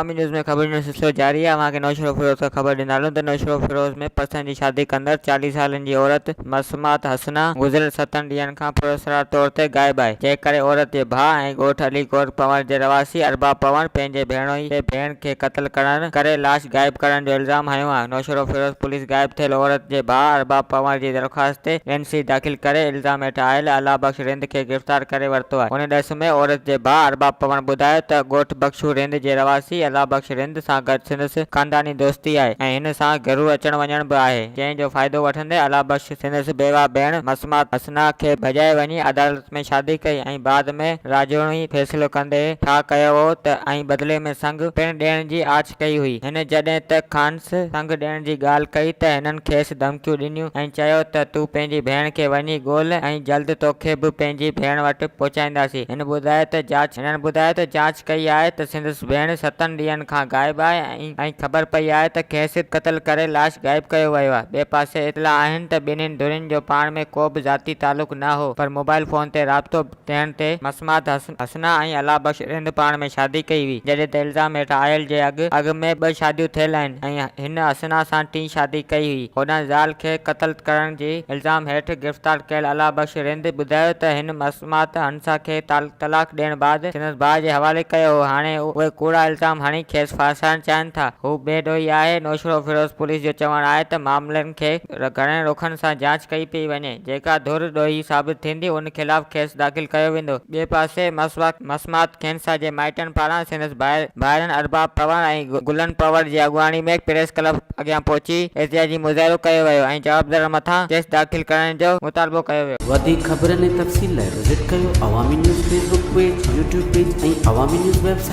عوامي news ۾ خبرن جو سلسلو جاري آهي اوهان کي نوشهروفيروز کان خبر ڏيندا هلون ته نوشهروفيروز ۾ پسند جي شادي ڪندڙ 40 سالن جي عورت مسمات حسنا گذريل ستن ڏينهن کان پراسرار طور تي غائب آهي جنهن ڪري عورت جي ڀاء ۽ ڳوٺ علي گور پنهور جي رهواسي ارباب پنهور پنهنجي ڀيڻوئي تي ڀيڻ کي قتل ڪرڻ ڪري لاش غائب ڪرڻ جو الزام هنيو آهي نوشهروفيروز پوليس غائب ٿيل عورت جي ڀاء ارباب پنهور جي درخواست تي اين سي داخل ڪري الزام هيٺ آيل الله بخش رند کي گرفتار ڪري ورتو آهي ان ڏس ۾ عورت جي ڀاء ارباب پنهور ٻڌايو ته ڳوٺ بخشو رند جي رهواسي الله بخش رند سان گڏ سندس خانداني دوستي آهي ۽ هن سان گهرو اچڻ وڃڻ به آهي، جنهن جو فائدو وٺندي الله بخش سندس بيواهه ڀيڻ مسمات حسنا کي ڀڄائي وڃي عدالت ۾ شادي ڪئي ۽ بعد ۾ راڄوڻي فيصلو ڪندي ٺاهه ڪيو هو ته ۽ بدلي ۾ سڱ پڻ ڏيڻ جي آڇ ڪئي هئي. هن جڏهن ته کانئس سڱ ڏيڻ جي ڳالهه ڪئي ته هنن کيس ڌمڪيون ڏنيون ۽ چيو ته تون پنهنجي ڀيڻ کي وڃي ڳولهه ۽ جلد توکي به پنهنجي ڀيڻ وٽ پهچائينداسين. هن ٻڌايو ته جاچ هنن ٻڌايو ته جاچ ڪئي آهي ته سندس ڀيڻ ستن ڏينهن کان غائب آهي ۽ خبر پئي آهي ته کيس قتل ڪري لاش غائب ڪيو ويو آهي. ٻئي پاسي اطلاع آهن ته ٻنهين ڌرين جو پاڻ ۾ ڪو به ذاتي تعلق نه هو پر موبائل فون تي رابطو ٿيڻ تي مسمات حسنا ۽ الله بخش رند پاڻ ۾ شادي ڪئي هئي، جڏهن ته الزام هيٺ آيل جي اڳ اڳ ۾ ٻه شاديون ٿيل آهن ۽ هن حسنا سان ٽين شادي ڪئي هئي. هوڏانهن زال کي قتل ڪرڻ جي الزام هيٺ گرفتار ڪيل الله بخش رند ٻڌايو ته هن مسمات حنسا کي طلاق ڏيڻ بعد سندس ڀاء جي حوالي ڪيو هو، هاڻي اهي ڪوڙا الزام هڻي کيس ڦاسائڻ چاهين ٿا، هو بي ڏوهي آهي. نوشهروفيروز پوليس جو چوڻ آهي ته معاملن کي گهڻن رخن سان جاچ ڪئي پئي وڃي. جيڪا ڌر ڏوهي ثابت ٿيندي ان خلاف ڪيس داخل ڪيو ويندو. ٻئي پاسي مسمات کينسا جي مائٽن پاران سندس ڀائرن ارباب پنهور ۽ گلن پنهور جي اڳواڻي ۾ پريس ڪلب اڳيان پهچي احتجاجي مظاهرو ڪيو ويو ۽ جوابدارن مٿان ڪيس داخل ڪرڻ جو مطالبو ڪيو ويو. وڌيڪ خبرن ۽ تفصيل لاء وزٽ ڪيو Awami news Facebook page, YouTube page ۽ Awami news website.